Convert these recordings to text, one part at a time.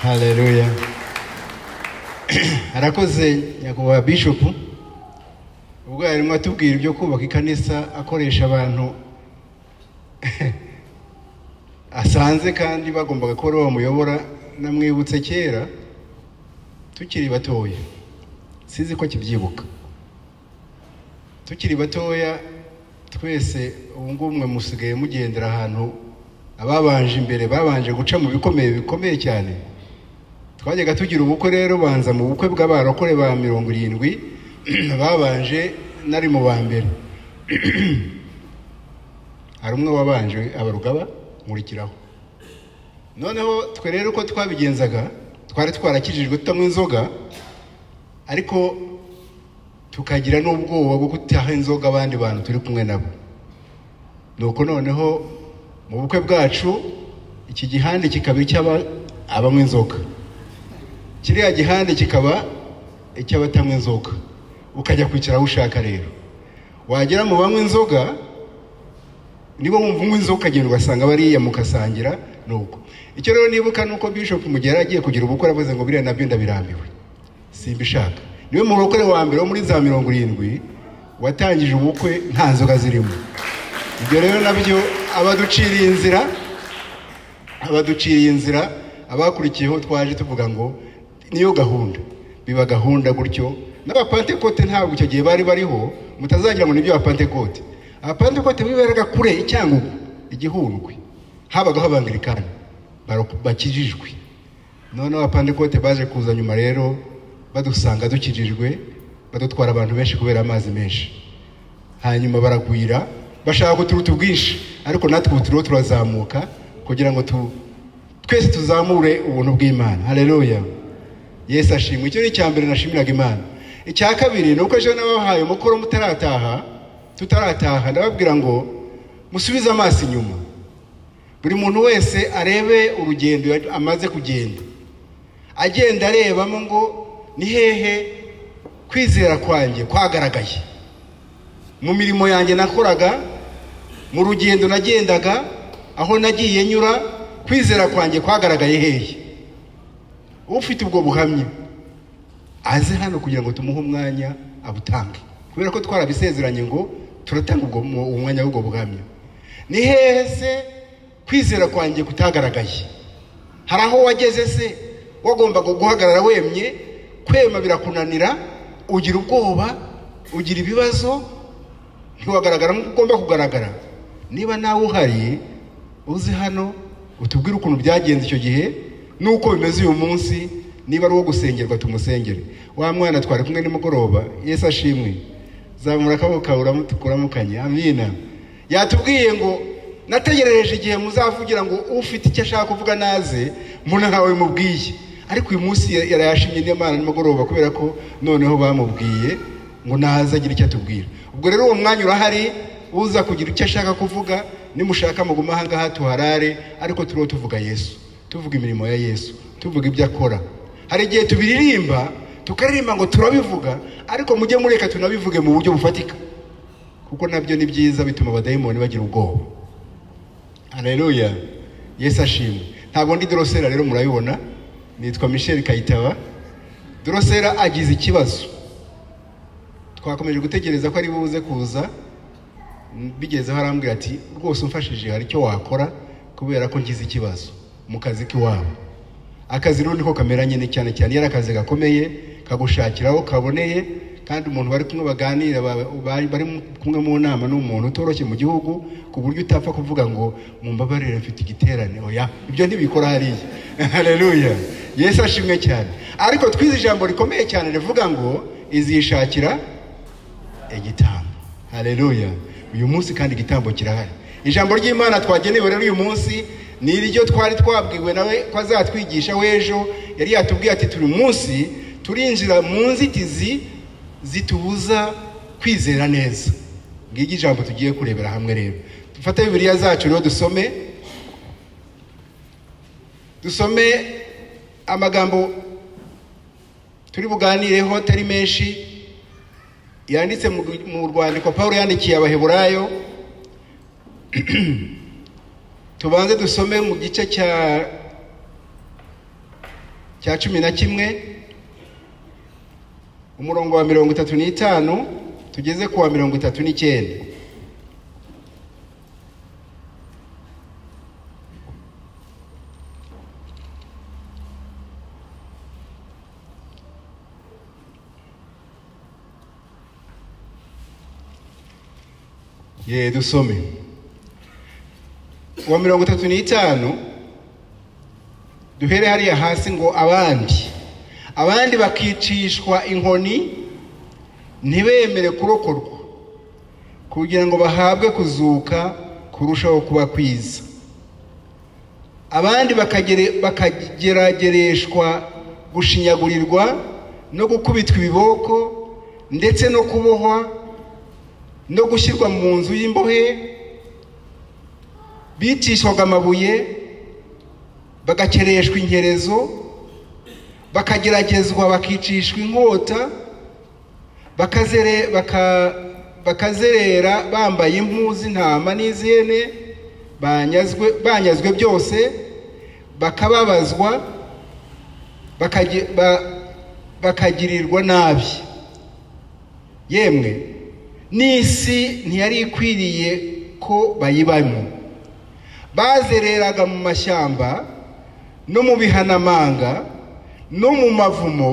Haleluya. Arakoze nyakubahwa Bishop, ubwo yarimo atubwira ibyo kubaka ikanisa akoresha abantu asanze kandi bagombaga kuba bamuyobora. Namwibutse kera tukiri batoya, sinzi ko kibyibuka, tukiri batoya twese. Ubu ngubu mwe musigaye mugendera ahantu ababanje imbere babanje guca mu bikomeye bikomeye cyane. Twajyaga tugira ubukwe rero, banza mu bukwe bw'abarokore ba 70 babanje, nari mu ba mbere. Hari umwe wabanje abarugaba, nkurikiraho. Noneho twe rero uko twabigenzaga, twari twarakijijwe tutanywa inzoga, ariko tukagira n'ubwoba bwo gutaha inzoga abandi bantu turi kumwe nabo. Nuko noneho mu bukwe bwacu iki gihande kikaba icy'abanywa inzoga, kiriya gihande kikaba icy'abatanywa inzoga. Ukajya kwicara aho ushaka rero, wagera mu banywa inzoga, niba wumva unywa inzoga ukagenda ugasanga bariya mukasangira. Nuko icyo rero nibuka nuko Bishop mu gihe yari agiye kugira ubukwe aravuze ngo biriya nabyo ndabirambiwe, simbishaka. Niwe murokore wa mbere wo muri za 70 watangije ubukwe nta nzoga zirimo. Ibyo rero nabyo abaduciriye inzira, abakurikiyeho twaje tuvuga ngo niyo gahunda, biba gahunda gutyo. N'abapantekote ntabwo icyo gihe bari bariho, mutazagira ngo nibyo abapantekote. Abapantekote biberaga kure, i Cyangugu, igihundwe, habagaho abangilikani bakijijwe. Noneho abapantekote baje kuza nyuma rero badusanga dukijijwe, badutwara abantu benshi kubera amazi menshi, hanyuma baragwira bashaka kuturuta ubwinshi, ariko natwe ubu turiho turazamuka kugira ngo twese tuzamure ubuntu bw'Imana. Haleluya, Yesu ashimwe. Icyo ni icya mbere nashimiraga Imana. Icya kabiri ni uko ejo nabahaye umukoro mutarataha, tutarataha, ndababwira ngo musubize amaso inyuma, buri muntu wese arebe urugendo amaze kugenda, agenda arebamo ngo ni hehe kwizera kwanjye kwagaragaye mu mirimo yanjye nakoraga, mu rugendo nagendaga, aho nagiye nyura, kwizera kwanjye kwagaragaye hehe. Ufite ubwo buhamya aze hano kugira ngo tumuhe umwanya abutange, kubera ko twarabisezeranye ngo turatanga ubwo umwanya w'ubwo buhamya. Ni hehe se kwizera kwanjye kutagaragaye? Hari aho wageze se wagombaga guhagarara wemye, kwema birakunanira, ugira ubwoba, ugira ibibazo, ntiwagaragara nk'uko ugomba kugaragara. Niba nawe uhari uzi hano utubwire ukuntu byagenze icyo gihe nuko bimeze uyu munsi. Niba ari uwo gusengerwa tumusengere. Wa mwana twari kumwe nimugoroba, Yesu ashimwe, zamura akaboko kawe uramukanye, amina. Yatubwiye ngo nategerereje igihe muzavugira ngo ufite icyo ashaka kuvuga naze, mbona ntawe mubwiye. Ariko uyu munsi yarayashimye n'Imana nimugoroba, kubera ko noneho bamubwiye ngo naze agire icyo atubwira. Ubwo rero uwo mwanya urahari, uza kugira icyo ashaka kuvuga, nimushaka muguma aha ngaha tuharare, ariko turiho tuvuga Yesu, tuvuga imirimo ya Yesu, tuvuga ibyo akora. Hari igihe tubiririmba, tukaririmba ngo turabivuga, ariko mujye mureka tunabivuge mu buryo bufatika, kuko nabyo ni byiza, bituma abadayimoni bagira ubwoba. Haleluya, Yesu ashimwe. Ntabwo ndi Drosera rero murabibona, nitwa Michel Kayitaba. Drosera agize ikibazo, twakomeje gutegereza ko ari buze kuza, bigezeho arambwira ati rwose umfashije hari icyo wakora, kubera ko ngize ikibazo mu kazi k'iwabo. Akazi rero niko kamera nyine, cyane cyane iyo ari akazi gakomeye kagushakiraho kaboneye, kandi umuntu bari kumwe baganira, bari kumwe mu nama n'umuntu utoroshye mu gihugu, ku buryo utapfa kuvuga ngo mumbabarire mfite igiterane, oya, ibyo ntibikora hariya. Haleluya, Yesu ashimwe cyane. Ariko twize ijambo rikomeye cyane rivuga ngo izishakira igitambo. Haleluya, uyu munsi kandi igitambo kirahari. Ijambo ry'Imana twagenewe rero uyu munsi ni iryo twari twabwiwe nawe ko azatwigisha w'ejo. Yari yatubwiye ati turi munsi turinjira mu nzitizi zitubuza kwizera neza. Ngigi ijambo tugiye kurebera hamwe rero. Dufate Bibiliya zacu rero dusome amagambo turi buganireho atari menshi, yanditse mu rwandiko Paulo yandikiye Abaheburayo. Tubanze dusome mu gice cya cya 11 umurongo wa 35 tugeze ku wa 39. Ye dusome wa 35 duhere hariya hasi ngo abandi bakicishwa inkoni ntibemere kurokorwa kugira ngo bahabwe kuzuka kurushaho kuba kwiza, abandi bakageragereshwa gushinyagurirwa no gukubitwa ibiboko ndetse no kubohwa no gushyirwa mu nzu y'imbohe, bicishwaga amabuye, bagakereshwa inkerezo, bakageragezwa bakicishwa inkota, bakazerera bambaye impu z'intama n'iz'ihene, banyazwe byose, bakababazwa, bakagirirwa nabi. Yemwe n'isi ntiyari ikwiriye ko bayibamo. Bazereraga mu mashyamba no mu bihanamanga no mu mavumo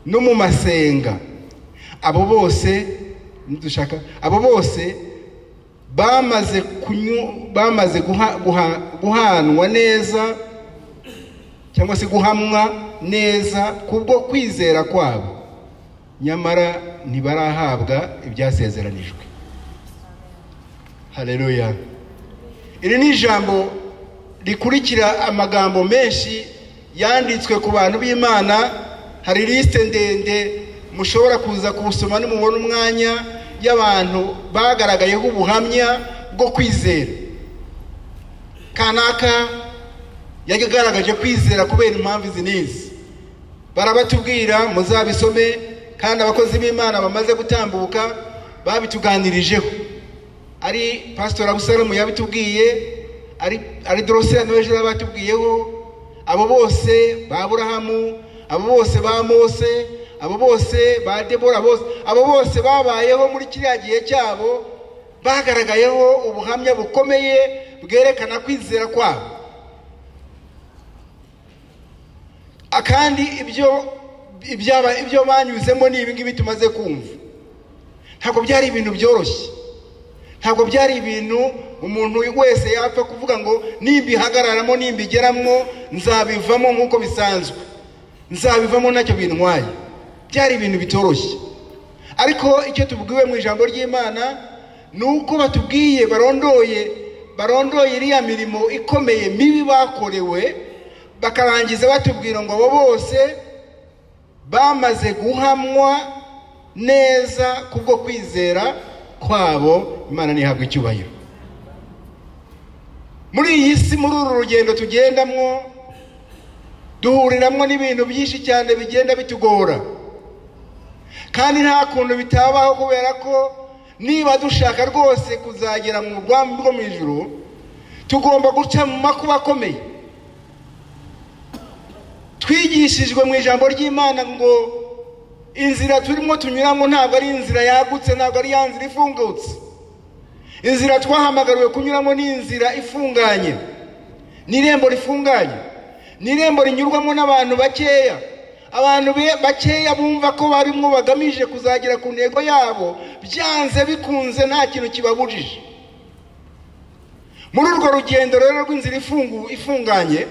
no mu masenga. Abo bose dushaka, abo bose bamaze guhanwa neza cyangwa se guhamwa neza kubwo kwizera kwabo, nyamara ntibarahabwa ibyasezeranijwe. Haleluya. Iri ni ijambo rikurikira amagambo menshi yanditswe ku bantu b'Imana. Hari liste ndende mushobora kuza kubusoma nimubona umwanya y'abantu bagaragayeho ubuhamya bwo kwizera. Kanaka yagaragaje kwizera kubera impamvu izi n'izi, barabatubwira muzabisome, kandi abakozi b'Imana bamaze gutambuka babituganirijeho. Ari Pastor Abusalomu yabitubwiye, ari Dorosera n'ejo yabatubwiyeho, abo bose ba Aburahamu, abo bose ba Mose, abo bose ba Debora, bose abo bose babayeho muri kiriya gihe cyabo bagaragayeho ubuhamya bukomeye bwerekana kwizera kwabo. Akandi ibyo banyuzemo ni ibi ngibi tumaze kumva. Ntabwo byari ibintu byoroshye, ntabwo byari ibintu umuntu wese yapfa kuvuga ngo nimbihagararamo nimbigeramo nzabivamo nk'uko bisanzwe, nzabivamo ntacyo bintwaye. Byari ibintu bitoroshye. Ariko icyo tubwiwe mu ijambo ry'Imana ni uko batubwiye barondoye iriya mirimo ikomeye mibi bakorewe, bakarangiza batubwira ngo abo bose bamaze guhamwa neza kubwo kwizera kwabo. Imana ntihabwe icyubahiro. Muri iyi si, muri uru rugendo tugendamwo, duhuriramwo n'ibintu byinshi cyane bigenda bitugora, kandi nta kuntu bitabaho, kubera ko niba dushaka rwose kuzagera mu rwambi rwo mu ijuru tugomba guca mu makuba akomeye. Twigishijwe mu ijambo ry'Imana ngo inzira turimo tunyuramo ntabwo ari inzira yagutse, ntabwo ari ya nzira ifungutse. Inzira twahamagariwe kunyuramo ni inzira ifunganye, ni irembo rifunganye, ni irembo rinyurwamo n'abantu bakeya. Abantu bakeya bumva ko barimo bagamije kuzagera ku ntego yabo, byanze bikunze nta kintu kibabujije. Muri urwo rugendo rero rw'inzira ifunganye,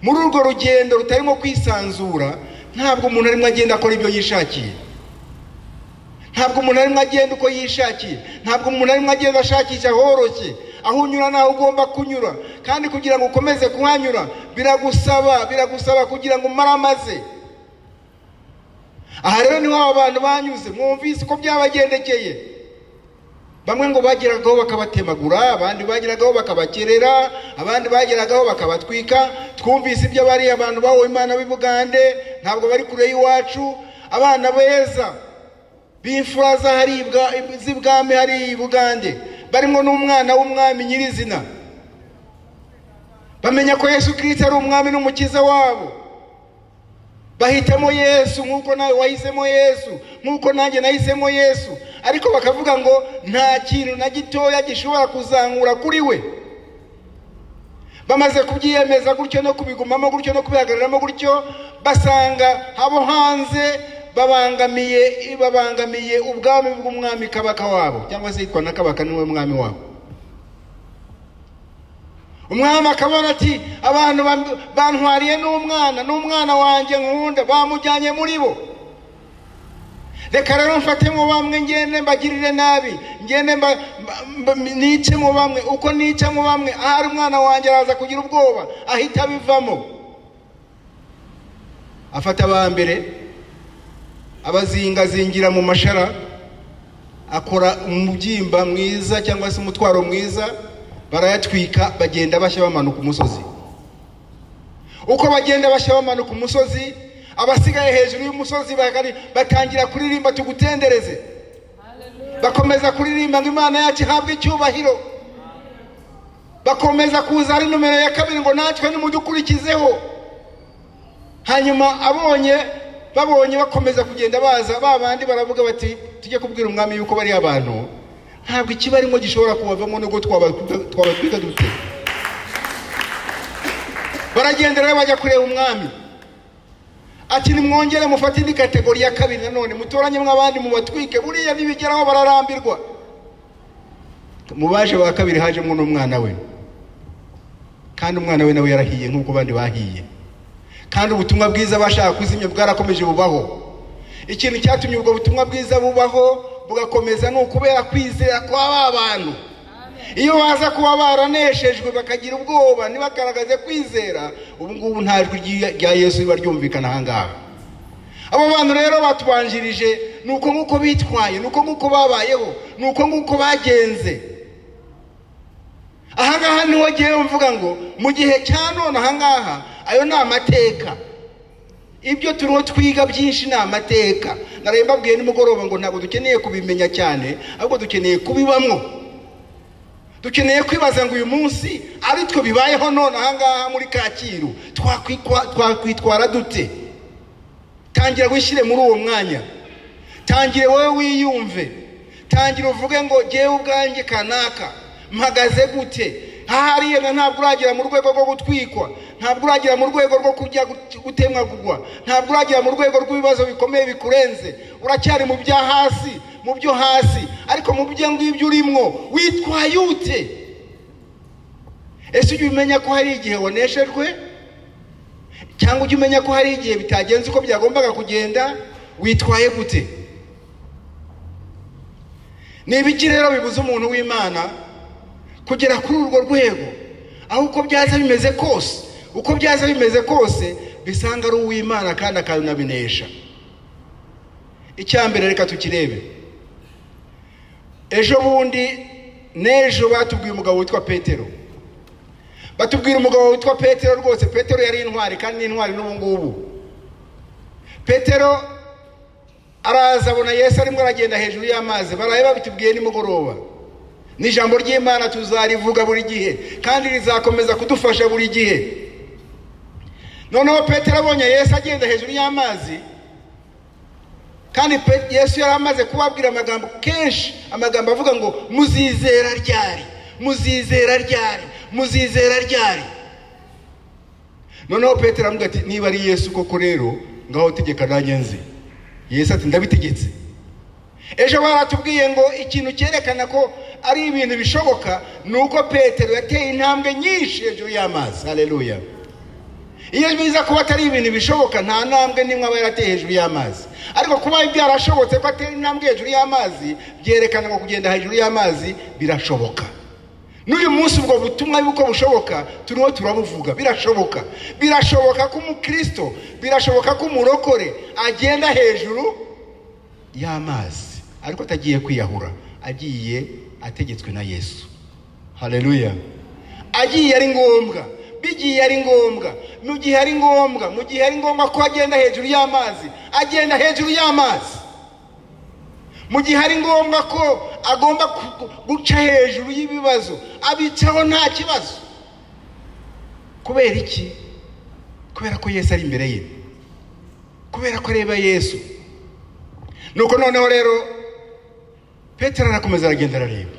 muri urwo rugendo rutarimo kwisanzura, ntabwo umuntu arimo agenda akora ibyo yishakiye, ntabwo umuntu arimo agenda uko yishakiye, ntabwo umuntu arimo agenda ashakisha horoshye. Aho unyura naho ugomba kunyura, kandi kugira ngo ukomeze kuhanyura biragusaba kugira ngo umaramaze. Aha rero niho abantu banyuze, mwumvise uko byabagendekeye. Bamwe ngo bageragaho bakabatemagura, abandi bageragaho bakabakerera, abandi bageragaho bakabatwika. Twumvise ibyo bari abantu bahowe Imana b'i Bugande, ntabwo bari kure y'iwacu. Abana beza b'imfura z'ibwami hari i Bugande, barimo n'umwana w'umwami nyirizina, bamenya ko Yesu Kristo ari umwami n'umukiza wabo. Bahitamo Yesu nk'uko nawe wahisemo Yesu, nk'uko nanjye nahisemo Yesu, ariko bakavuga ngo nta kintu na gitoya gishobora kuzankura kuri we. Bamaze kubyiyemeza gutyo no kubigumamo gutyo no kubihagararamo gutyo, basanga abo hanze babangamiye ubwami bw'umwami Kabaka wabo, cyangwa se yitwa na Kabaka, niwe mwami wabo. Umwami akabona ati abantu bantwariye n'umwana wanjye nkunda, bamujyanye muri bo. Reka rero mfatemo bamwe ngende mbagirire nabi, ngende nicemo bamwe. Uko nicamo bamwe, ahari umwana wanjye araza kugira ubwoba, ahita abivamo. Afata aba mbere abazingazingira mu mashara, akora umubyimba mwiza cyangwa se umutwaro mwiza, barayatwika, bagenda bashya bamanuka umusozi. Uko bagenda bashya bamanuka umusozi, abasigaye hejuru y'umusozi batangira kuririmba tugutendereze. Bakomeza kuririmba ngo Imana yacu ihabwe icyubahiro. Bakomeza kuza ari numero ya kabiri ngo natwe nimudukurikizeho. Hanyuma babonye bakomeza kugenda baza, babandi baravuga bati tujye kubwira umwami yuko bari abantu ntabwo ikibarimo gishobora kubavamo nubwo twabatwika dute. Baragenda rero bajya kureba umwami, ati nimwongere mufate indi kategori ya kabiri nanone, mutoranye mw'abandi mubatwike, buriya nibigeraho bararambirwa. Mu baje ba kabiri hajemo n'umwana we, kandi umwana we nawe yarahiye nk'uko bandi bahiye, kandi ubutumwa bwiza bashaka kuzimya bwarakomeje bubaho. Ikintu cyatumye ubwo butumwa bwiza bubaho bugakomeza ni ukubera kwizera kwa ba bantu. Iyo baza kuba baraneshejwe bakagira ubwoba ntibagaragaze kwizera, ubu ngubu nta jwi rya Yesu riba ryumvikana aha ngaha. Abo bantu rero batubanjirije ni uko nguko bitwaye, ni uko nguko babayeho, ni uko nguko bagenze. Aha ngaha niho ngewe mvuga ngo mu gihe cya none aha ngaha ayo ni amateka. Ibyo turiho twiga byinshi ni amateka. Naraye mbabwiye nimugoroba ngo ntabwo dukeneye kubimenya cyane, ahubwo dukeneye kubibamwo. Dukeneye kwibaza ngo uyu munsi ari twe bibayeho none aha ngaha muri Kacyiru twakwitwara dute? Tangira wishyire muri uwo mwanya, tangire wowe wiyumve, tangira uvuge ngo jyewe ubwanjye kanaka mpagaze gute? Hariya ntabwo uragera mu rwego rwo gutwikwa, ntabwo uragera mu rwego rwo kujya gutemwagurwa, ntabwo uragera mu rwego rw'ibibazo bikomeye bikurenze, uracyari mu bya hasi, mu byo hasi. Ariko mu byo ngibyo urimwo witwaye ute? Ese ujya umenya ko hari igihe waneshejwe, cyangwa ujya umenya ko hari igihe bitagenze uko byagombaga kugenda? Witwaye gute? Ni ibiki rero bibuza umuntu w'Imana kugera kuri urwo rwego, aho uko byaza bimeze kose, uko byaza bimeze kose bisanga ari uw'Imana kandi akanabinesha? Icya mbere reka tukirebe. Ejo bundi n'ejo batubwiye umugabo witwa Petero. Batubwira umugabo witwa Petero rwose. Petero yari intwari kandi ni intwari n'ubu ngubu. Petero araza abona Yesu arimo aragenda hejuru y'amazi, baraye babitubwiye nimugoroba. Ni ijambo ry'Imana tuzarivuga buri gihe kandi rizakomeza kudufasha buri gihe. Noneho Petero abonye Yesu agenda hejuru y'amazi, kandi Yesu yari amaze kubabwira amagambo kenshi, amagambo avuga ngo muzizera ryari, muzizera ryari, muzizera ryari. Noneho Petero aramubwira ati niba ari Yesu koko rero ngaho tegeka nanjye nzi. Yesu ati ndabitegetse. Ejo baratubwiye ngo ikintu cyerekana ko ari ibintu bishoboka ni uko Petero yateye intambwe nyinshi hejuru y'amazi. Haleluya. Iyo biza kuba atari ibintu bishoboka nta ntambwe n'imwe aba yarateye hejuru y'amazi. Ariko kuba byarashobotse ko atera intambwe hejuru y'amazi, byerekana ngo kugenda hejuru y'amazi birashoboka. N'uyu munsi ubwo butumwa yuko bushoboka turiho turabuvuga, birashoboka. Birashoboka ko umukristo, birashoboka ko umurokore agenda hejuru y'amazi, ariko atagiye kwiyahura, agiye ategetswe na Yesu. Haleluya. Agiye ari ngombwa, bigiye ari ngombwa, mu gihe ari ngombwa, mu gihe ari ngombwa ko agenda hejuru y'amazi, agenda hejuru y'amazi. Mu gihe ari ngombwa ko agomba guca hejuru y'ibibazo, abicaho nta kibazo. Kubera iki? Kubera ko Yesu ari imbere ye. Kubera ko areba Yesu. Nuko noneho rero Petero arakomeza aragenda arareba.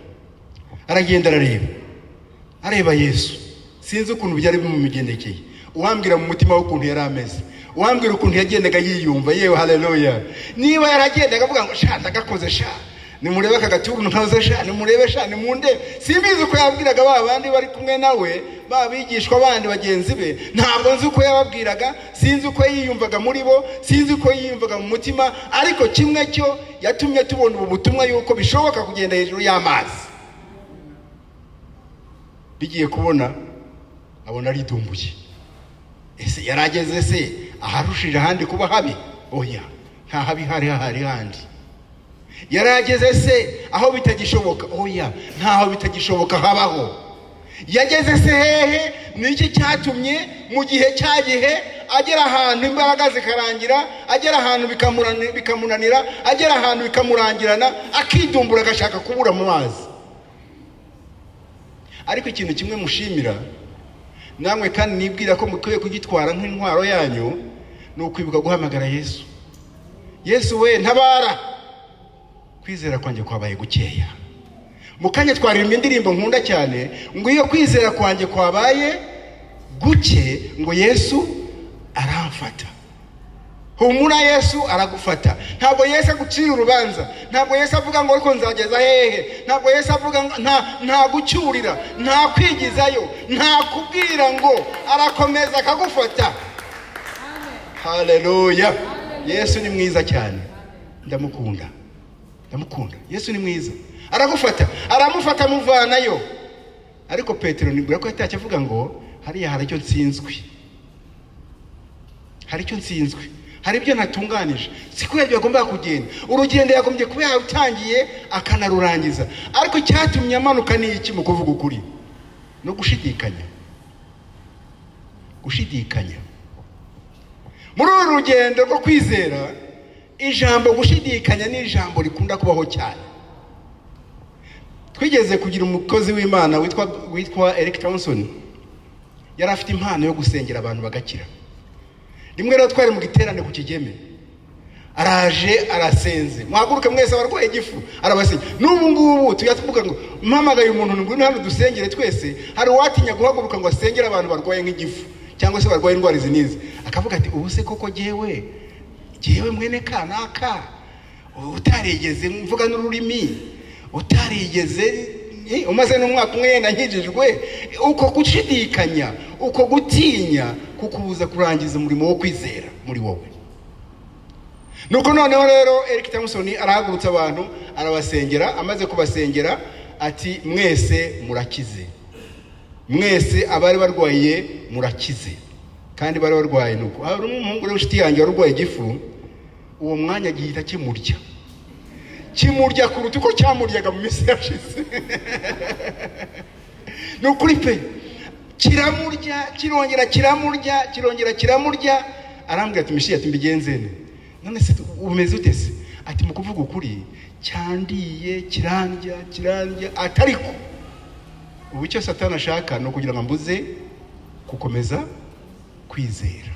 Aragenda arareba. Areba Yesu. Sinzi ukuntu byari bimugendekeye. Uwambwira mu mutima w'ukuntu yari ameze. Uwambwira ukuntu yagendaga yiyumva, yewe haleluya. Niba yaragendaga avuga ngo sha ndagakoze sha. Nimurebe aka gaturu nkaze sha, nimurebe sha, nimunde. Simbizi uko yabwiraga ba bandi bari kumwe nawe, babigishwa bandi bagenzi be. Ntabwo nzi uko yababwiraga, sinzi uko yiyumvaga muri bo, sinzi uko yiyumvaga mu mutima, ariko kimwe cyo yatumye tubona ubu butumwa yuko bishoboka kugenda hejuru y'amazi. Bigiye kubona abona aridumbuye. Ese yarageze se aharushije ahandi kuba habi? Oya, nta habi hari hari handi. Yarageze se aho bitagishoboka? Oya, ntaho bitagishoboka habaho. Yageze se hehe? Niki cyatumye mu gihe cyagihe agera ahantu imbaraga zikarangira, agera ahantu bikamunanira, agera ahantu bikamurangirana, akidumbura agashaka kubura mu mazi. Ariko ikintu kimwe mushimira namwe kandi nibwira ko mukwiye kugitwara nk'intwaro yanyu ni ukwibuka guhamagara Yesu. Yesu we ntabara, kwizera kwanjye kwabaye gukeya. Mukanya twaririmba indirimbo nkunda cyane ngo iyo kwizera kwanjye kwabaye guke ngo Yesu aramfata. Humura, Yesu aragufata. Ntabwo Yesu agucira urubanza, ntabwo Yesu avuga ngo ariko nzageza hehe, ntabwo Yesu avuga nta gucyurira, nta kwigizayo, nta kubwira ngo arakomeza akagufata. Haleluya. Yesu ni mwiza cyane, ndamukunda, ndamukunda. Yesu ni mwiza, aragufata, aramufata amuvanayo. Ariko Petero nibwira ko yatacye avuga ngo hariya hari icyo nsinzwe, hari icyo nsinzwe, hari ibyo ntatunganije, siko yabyo yagombaga kugenda. Urugendo yagombye kuba yarutangiye akanarurangiza. Ariko cyatumye amanuka ni iki mu kuvuga ukuri? No gushidikanya. Gushidikanya muri uru rugendo rwo kwizera, ijambo gushidikanya ni ijambo rikunda kubaho cyane. Twigeze kugira umukozi w'Imana witwa Eric Thompson. Yari afite impano yo gusengera abantu bagakira. Rimwe rero twari mu giterane ku Kigeme, araje arasenze, muhaguruke mwese abarwaye igifu, arabasenga. N'ubu ngubu tujya tuvuga ngo mpamagaye umuntu ngwino hano dusengere twese, hari uwatinya guhaguruka ngo asengere abantu barwaye nk'igifu cyangwa se barwaye indwara izi n'izi, akavuga ati ubu se koko jyewe mwene kanaka utarigeze mvuga n'ururimi, utarigeze umaze n'umwaka umwe yenda nkijijwe. Uko gushidikanya, uko gutinya kukubuza kurangiza umurimo wo kwizera muri wowe. Nuko noneho rero Eric Thompson arahagurutsa abantu arabasengera. Amaze kubasengera ati mwese murakize, mwese abari barwaye murakize. Kandi bari barwaye nuko hari umuhungu w'inshuti yanjye warwaye igifu, uwo mwanya gihita kimurya, kimurya kuruta uko cyamuryaga mu minsi yashize. Nukuri pe, kiramurya, kirongera kiramurya, kirongera kiramurya. Arambwira ati mishiya ati mbigenze nte? None se umeze ute se? Ati mu kuvuga ukuri cyandiye, kirandya, kirandya, atariko ubu icyo Satani ashaka ni ukugira ngo mbuze gukomeza kwizera.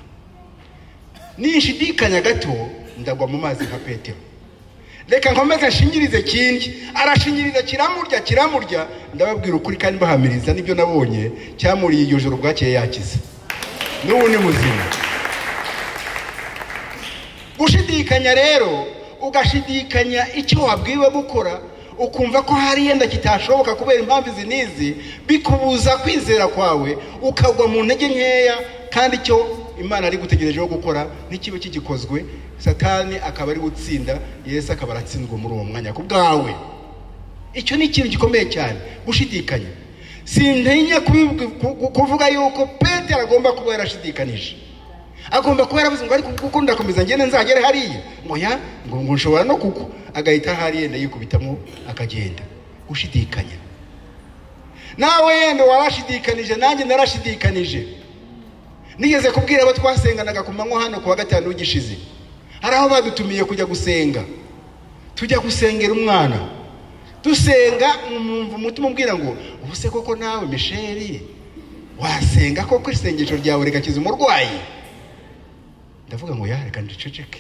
Ninshidikanya gato ndagwa mu mazi nka Petero. Reka nkomeze nshingirize kindi. Arashinyiriza kiramurya, kiramurya. Ndababwira ukuri kandi mbahamiriza nibyo nabonye, cyamuriye iryo joro bwakeye yakize. N'ubu ni muzima. Gushidikanya rero, ugashidikanya icyo wabwiwe gukora, ukumva ko hari yenda kitashoboka kubera impamvu izi n'izi, bikubuza kwizera kwawe, ukagwa mu ntege nkeya, kandi icyo Imana ari gutegerejeho gukora n'ikibe kigikozwe, Satani akaba ari gutsinda, Yesu akaba aratsinzwe muri uwo mwanya ku bwawe. Icyo ni ikintu gikomeye cyane, gushidikanya. Sintinya kuvuga yuko Petero agomba kuba yarashidikanije. Agomba kuba yaravuze ngo ariko kuko ndakomeza ngende nzagere hariya, ngo ya ngo nshobora no kuko agahita hariya yenda yikubitamo akagenda. Gushidikanya. Nawe yenda warashidikanije, nanjye narashidikanije. Nigeze kubwira abo twasenganaga ku manywa hano kuwa gatanu w'igishize, hari aho badutumiye kujya gusenga, tujya gusengera umwana, dusenga umutima umbwira ngo ubu se koko nawe Michel wasenga koko isengesho ryawe rigakiza umurwayi? Ndavuga ngo ya reka ndiceceke,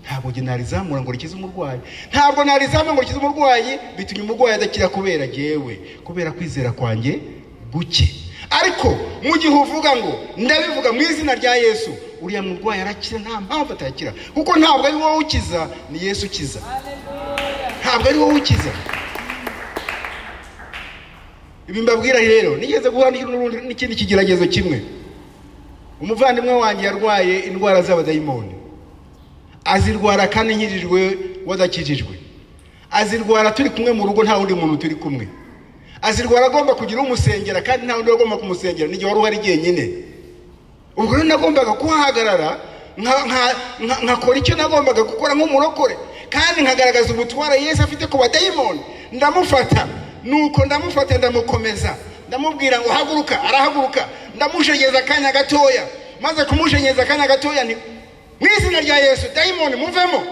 ntabwo njye narizamura ngo rikize umurwayi, ntabwo narizamura ngo rikize umurwayi, bitumye umurwayi adakira kubera jyewe, kubera kwizera kwanjye guke. Ariko mu gihe uvuga ngo ndabivuga mu izina rya Yesu, uriya murwayi arakira, nta mpamvu atakira, kuko ntabwo ari wowe ukiza, ni Yesu ukiza. Ntabwo ari wowe ukiza. Ibi mbabwira rero, nigeze guhura n'ikindi kigeragezo kimwe. Umuvandimwe wanjye yarwaye indwara z'abadayimoni, azirwara kandi nkirijwe wadakijijwe, azirwara turi kumwe mu rugo, nta wundi muntu turi kumwe, azirwara agomba kugira umusengera kandi nta wundi agomba kumusengera, n'igihe wari uhari jyenyine. Ubwo rero nagombaga kuhahagarara nkakora icyo nagombaga gukora nk'umurokore, kandi nkagaragaza ubutware Yesu afite ku badayimoni. Ndamufata, nuko ndamufata ndamukomeza, ndamubwira ngo haguruka, arahaguruka, ndamushegeza akanya gatoya. Maze kumushegeza akanya gatoya nti mu izina rya Yesu dayimoni muvemo.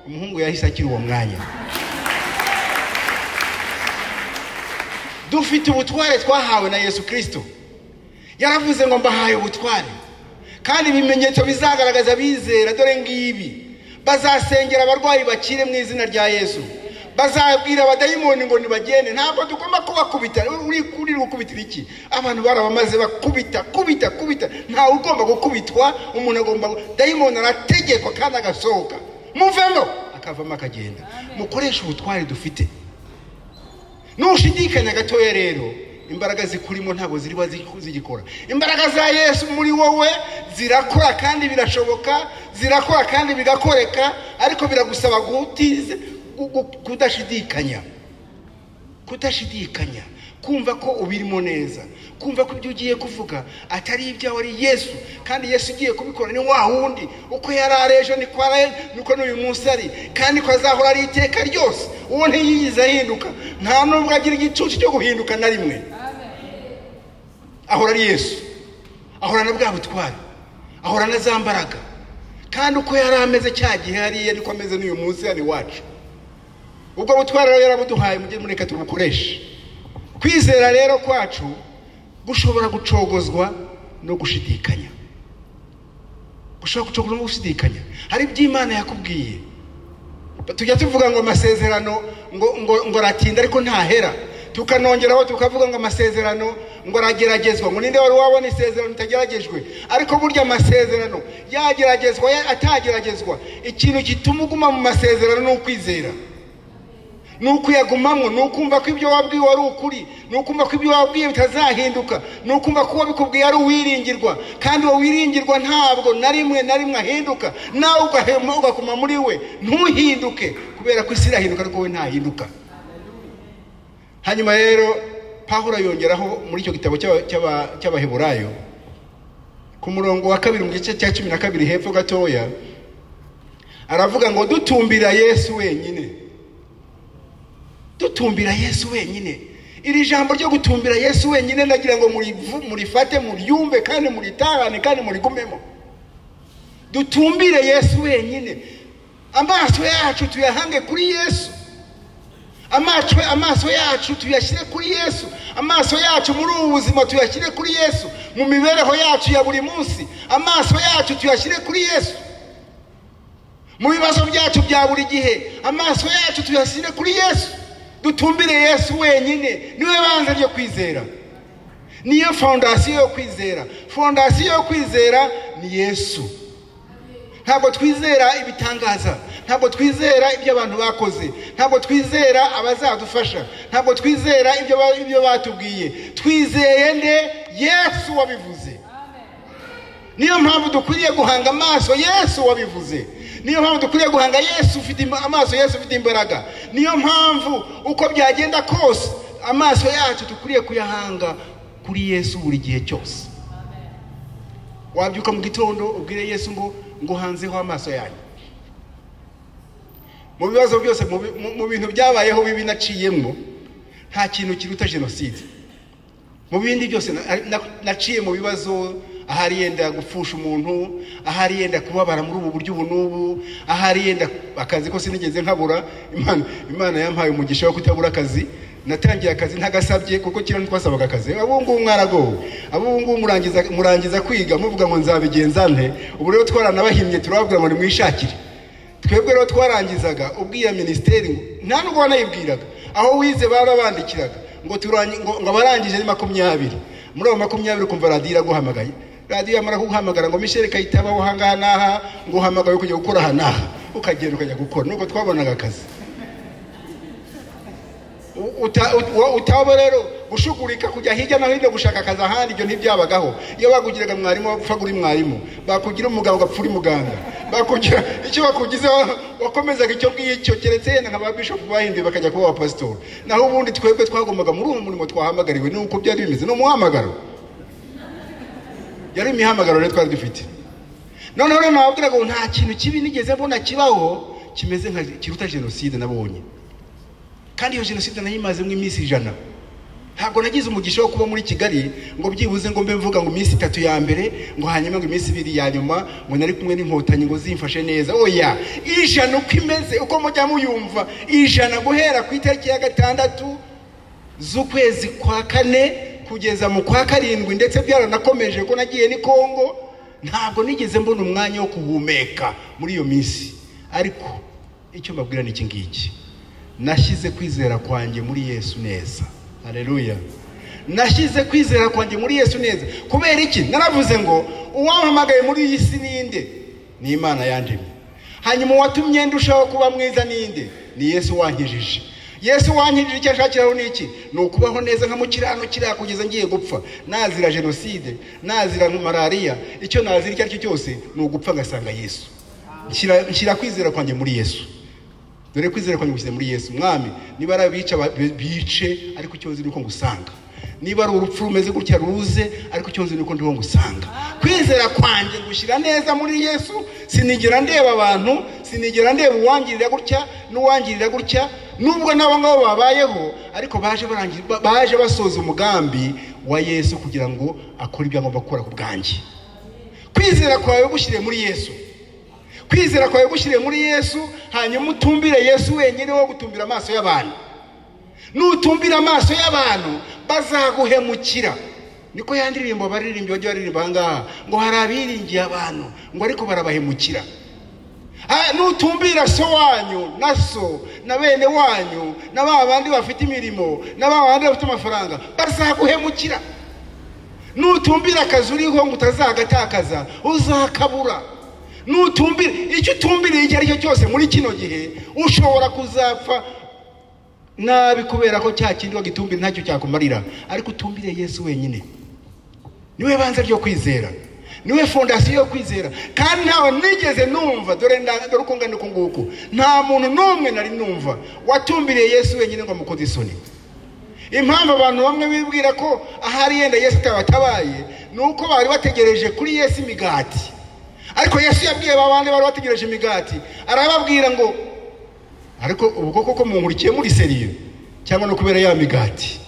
Umuhungu yahise akira uwo mwanya. Dufite ubutware twahawe na Yesu Kristo. Yaravuze ngo mbahaye ubutware, kandi ibimenyetso bizagaragaza bizera dore ngibi: bazasengera abarwayi bakire mu izina rya Yesu, bazabwira abadayimoni ngo nibagende. Ntabwo tugomba kubakubita. Uri kuri gukubitira iki? Abantu barabamaze bakubita kubita kubita. Ntawe ugomba gukubitwa, umuntu agomba, dayimoni arategekwa kandi agasohoka, muvemo, akavamo akagenda. Mukoresha ubutware dufite. Nushidikanya gatoya rero, imbaraga zikurimo ntabwo ziriba zigikora. Imbaraga za Yesu muri wowe zirakora kandi birashoboka, zirakora kandi bigakoreka, ariko biragusaba gutize kudashidikanya, kudashidikanya, kumva ko ubirimo neza, kumva ko ibyo ugiye kuvuga atari ibyawe, ari Yesu, kandi Yesu ugiye kubikora ni wa wundi, uko yari ari ejo niko ari, niko n'uyu munsi ari, kandi ko azahora ari iteka ryose. Uwo ntiyigeze ahinduka, nta nubwo agira igicucu cyo guhinduka na rimwe. Ahora ari Yesu, ahora na bwa butware, ahora na za mbaraga, kandi uko yari ameze cya gihe hariya niko ameze n'uyu munsi hano iwacu. Ubwo butware rero yarabuduhaye, mujye mureka tubukoreshe. Kwizera rero kwacu gushobora gucogozwa no gushidikanya, gushobora gucogozwa no gushidikanya. Hari iby'Imana yakubwiye, tujya tuvuga ngo amasezerano ngo aratinda ariko ntahera, tukanongeraho tukavuga ngo amasezerano ngo arageragezwa, ngo ninde wari wabona isezerano ritageragejwe? Ariko burya amasezerano yageragezwa atageragezwa, ikintu gituma uguma mu masezerano ni ukwizera, ni ukuyagumamo, ni ukumva ko ibyo wabwiwe ari ukuri, ni ukumva ko ibyo wabwiwe bitazahinduka, ni ukumva ko uwo bikubwiye ari uwiringirwa, kandi uwo wiringirwa ntabwo na rimwe na rimwe ahinduka. Nawe ugahema ugakuma muri we, ntuhinduke, kubera ko isi irahinduka ariko we ntahinduka. Hanyuma rero Pawulo yongeraho muri icyo gitabo cy'Abaheburayo ku murongo wa 2 mu gice cya 12 hepfo gatoya, aravuga ngo dutumbira Yesu wenyine. Dutumbira Yesu wenyine. Iri jambo ryo gutumbira Yesu wenyine ndagira ngo murifate, muryumve kandi muritahane kandi murigumemo. Dutumbire Yesu wenyine. Amaso yacu tuyahange kuri Yesu. Amaso yacu tuyashyire kuri Yesu. Amaso yacu muri ubu buzima tuyashyire kuri Yesu. Mu mibereho yacu ya buri munsi, amaso yacu tuyashyire kuri Yesu. Mu bibazo byacu bya buri gihe, amaso yacu tuyashyire kuri Yesu. Dutumbire Yesu wenyine, niwe banze ryo kwizera, niyo fondasiyo yo kwizera. Fondasiyo yo kwizera ni Yesu. Ntabwo twizera ibitangaza, ntabwo twizera ibyo abantu bakoze, ntabwo twizera abazadufasha, ntabwo twizera ibyo batubwiye. Twizeye nde? Yesu wabivuze. Niyo mpamvu dukwiriye guhanga amaso Yesu wabivuze. Niyo mpamvu dukwiriye guhanga Yesu ufite amaso, Yesu ufite imbaraga. Niyo mpamvu uko byagenda kose amaso yacu dukwiriye kuyahanga kuri Yesu buri gihe cyose. Wabyuka mu gitondo ubwire Yesu ngo nguhanzeho amaso yanyu. Mu bibazo byose, mu bintu byabayeho bibi naciyemo, nta kintu kiruta jenoside. Mu bindi byose naciye mu bibazo, ahari yenda gupfusha umuntu, ahari yenda kubabara muri ubu buryo ubu n'ubu, ahari yenda akazi ko sinigeze nkabura. Imana yampaye umugisha wo kutabura akazi. Natangiye akazi ntagasabye, kuko kera ntitwasabaga akazi. Abo ngubu mwaragowe, abo ngubu murangiza kwiga muvuga ngo nzabigenza nte. Ubu rero twaranabahimye, turababwira ngo nimwishakire. Twebwe rero twarangizaga ubwiya minisiteri ngo nta nubwo wanayibwiraga, aho wize barabandikiraga ngo ngo abarangije ni 20. Muri abo 20 ukumva radiyo iraguhamagaye, radiyo yamara kuguhamagara ngo Michel Kayitaba wo ahangaha n'aha, ngo uhamagaye kujya gukora aha n'aha, ukagenda ukajya gukora. Nuko twabonaga akazi. Utaba rero gushugurika kujya hirya no hino gushaka akazi ahandi, ibyo ntibyabagaho. Iyo bagugiraga mwarimu wapfaga uri mwarimu, bakugira umuganga ugapfa uri muganga, bakugira icyo bakugize wakomezaga icyo ngicyo, keretse yenda nka ba bishop bahinduye bakajya kuba abapasitori. Naho ubundi twebwe twagombaga muri uwo murimo twahamagariwe, nuko byari bimeze. Ni umuhamagaro, yari imihamagaro rero twari dufite. Noneho rero nababwiraga ngo nta kintu kibi nigeze mbona kibaho kimeze nka kiruta jenoside nabonye. Kandi iyo jenoside nayimazemo iminsi 100. Ntabwo nagize umugisha wo kuba muri Kigali ngo byibuze ngo mbe mvuga ngo iminsi 3 ya mbere, ngo hanyuma ngo iminsi 2 ya nyuma ngo nari kumwe n'inkotanyi ngo zimfashe neza. Oya, 100 uko imeze, uko mujya muyumva, 100 guhera ku itariki ya 6 z'ukwezi kwa 4 kugeza mu kwa 7, ndetse byaranakomeje ko nagiye ni Kongo. Ntabwo nigeze mbona umwanya wo kuhumeka muri iyo minsi. Ariko icyo mbabwira ni iki ngiki: nashyize kwizera kwanjye muri Yesu neza. Haleluya. Nashyize kwizera kwanjye muri Yesu neza. Kubera iki? Naravuze ngo uwampamagaye muri iyi si ninde? Ni Imana yandemye. Hanyuma uwatumye ndushaho kuba mwiza ninde? Ni Yesu wankijije. Yesu wankijije, icyo ashakiraho ni iki? Ni ukubaho neza nka mukirano kiriya kugeza ngiye gupfa. Nazira jenoside, nazira malariya, icyo nazira icyo ari cyo cyose ni ugupfa ngasanga Yesu. Nshyira kwizera kwanjye muri Yesu. Dore kwizera kwanjye gushyize muri Yesu. Mwami, niba ari abica bice, ariko icyo nzi nuko ngusanga. Niba ari urupfu rumeze gutya ruze, ariko icyo nzi nuko ndiho ngusanga. Kwizera kwanjye gushyira neza muri Yesu. Sinigera ndeba abantu, sinigera ndeba uwangirira gutya n'uwangirira gutya, nubwo nabo ngabo babayeho, ariko baje basoza umugambi wa Yesu kugira ngo akore ibyo agomba gukora ku bwanjye. Kwizera kwawe gushyire muri Yesu. Kwizera kwawe gushyire muri Yesu, hanyuma utumbire Yesu wenyine, wo gutumbira amaso y'abantu. Nutumbira amaso y'abantu bazaguhemukira. Niko yandirimbo abaririmbyi bajya baririmba ahangaha ngo hari abiringiye abantu ngo ariko barabahemukira. Nutumbira so wanyu na so na bene wanyu na ba bandi bafite imirimo na ba bandi bafite amafaranga, bazaguhemukira. Nutumbira akazi uriho ngo utazagatakaza, uzakabura. Nutumbira icyo utumbiriye icyo ari cyo cyose muri kino gihe, ushobora kuzapfa nabi kubera ko cya kindi wagitumbira ntacyo cyakumarira. Ariko utumbire Yesu wenyine, niwe banza ryo kwizera, niwe fondasiyo yo kwizera. Kandi ntawe nigeze numva, dore uko ngana uku nguku, nta muntu n'umwe nari numva watumbiriye Yesu wenyine ngo amukoze isoni. Impamvu abantu bamwe bibwira ko ahari yenda Yesu atabatabaye ni uko bari bategereje kuri Yesu imigati. Ariko Yesu yabwiye babandi bari bategereje imigati, arababwira ngo ariko ubwo koko munkurikiye muri seriye cyangwa no kubera ya migati?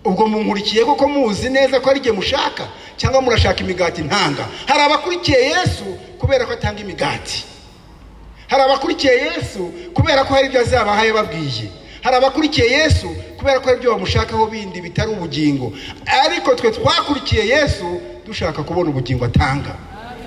Ubwo munkurikiye koko muzi neza ko ari jye mushaka, cyangwa murashaka imigati ntanga? Hari abakurikiye Yesu kubera ko atanga imigati. Hari abakurikiye Yesu kubera ko hari ibyo azabahaye babwiye. Hari abakurikiye Yesu kubera ko hari ibyo bamushakaho bindi bitari ubugingo. Ariko twe twakurikiye Yesu dushaka kubona ubugingo atanga.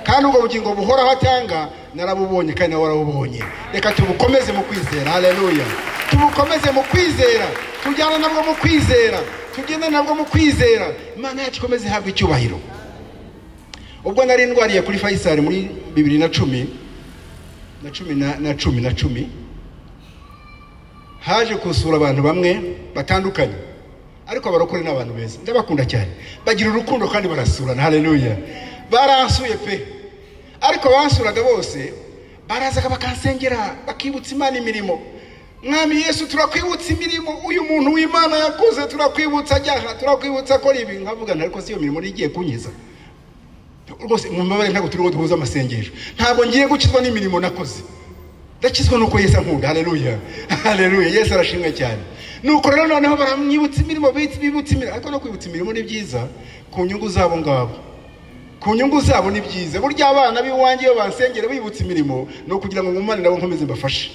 Kandi ubwo bugingo buhoraho atanga narabubonye, kandi nawe warabubonye. Reka tubukomeze mu kwizera. Haleluya. Tubukomeze mu kwizera, tujyane nabwo mu kwizera, tugende nabwo mu kwizera. Imana yacu ikomeze ihabwe icyubahiro. Ubwo nari ndwariye kuri Faisal muri 2010 na 10 haje kusura abantu bamwe batandukanye, ariko abarokore n'abantu beza, ndabakunda cyane, bagira urukundo kandi barasurana. Haleluya. Baransuye pe. Ariko bansuraga bose barazaga bakansengera, bakibutsa Imana imirimo. Mwami Yesu, turakwibutsa imirimo uyu muntu w'Imana yakoze, turakwibutsa ajyaha, turakwibutsa akora ibi. Nkavuga ariko si iyo mirimo igiye kunkiza rwose, mumbabare, ntabwo turiho duhuza amasengesho. Ntabwo ngiye gukizwa n'imirimo nakoze, ndakizwa nuko Yesu ankunda. Haleluya, haleluya, Yesu arashimwe cyane. Nuko rero noneho baramwibutsa imirimo, bibutsa imirimo. Ariko no kwibutsa imirimo ni byiza ku nyungu zabo ngabo, ku nyungu zabo ni byiza. Burya abana b'iwanjye iyo bansengera bibutsa imirimo, ni ukugira ngo ngumane nabo nkomeze mbafashe.